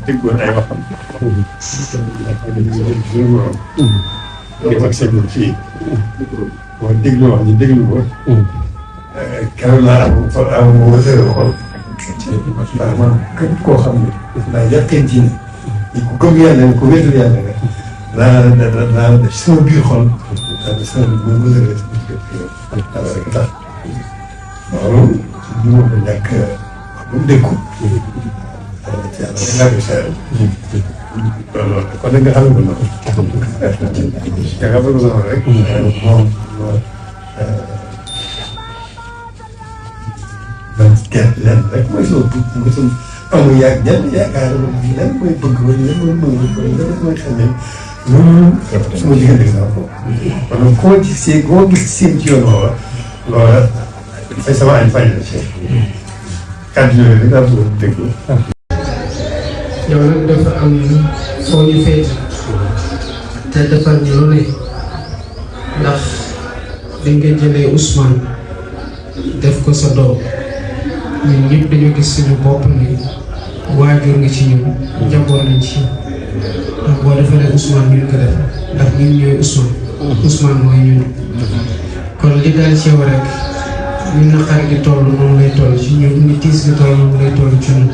déggoon ay waxam. ak seen fii. boo déglu wax ñu déglu ko. keroog laa am wóote xool. ndax man képp koo xam ne. ndax yàqeenti ne. ku gëm yàlla ne ku wéetal yàlla ne. naa def sama biir xol. naa def sama biir mu wële rek. yàlla rek tax. loolu du ma ko ñàkk ba mu dégg ko. yàlla rek laa koy seeral. loolu kon nag nga xamee ko noonu. nga xamee ko noonu rek. moom man kenn lenn rek mooy sama mooy sama amu yaakaar lenn mooy bëgg ba lenn mooy bëgg ba lenn mooy xam ne loolu sama diggante sama bopp. kon koo gis seen ci yoon woowa loola dafay sama añ fay la ci. kàddu yooyu rek daal di déglu. yow nag dafa am foo ñu féete te defar ñu lu ne ndax dañ nga jëlee Ousmane def ko sa doom ñun ñëpp dañoo gis suñu bopp ni waajur nga ci ñun njaboot nañ ci ndax boo defaree Ousmane ñun ko def ndax ñun ñooy Ousmane mooy ñun kon li daal ci yow rek ñu naqar gi toll noonu lay toll ci ñun ni tiis gi toll noonu lay toll ci ñun.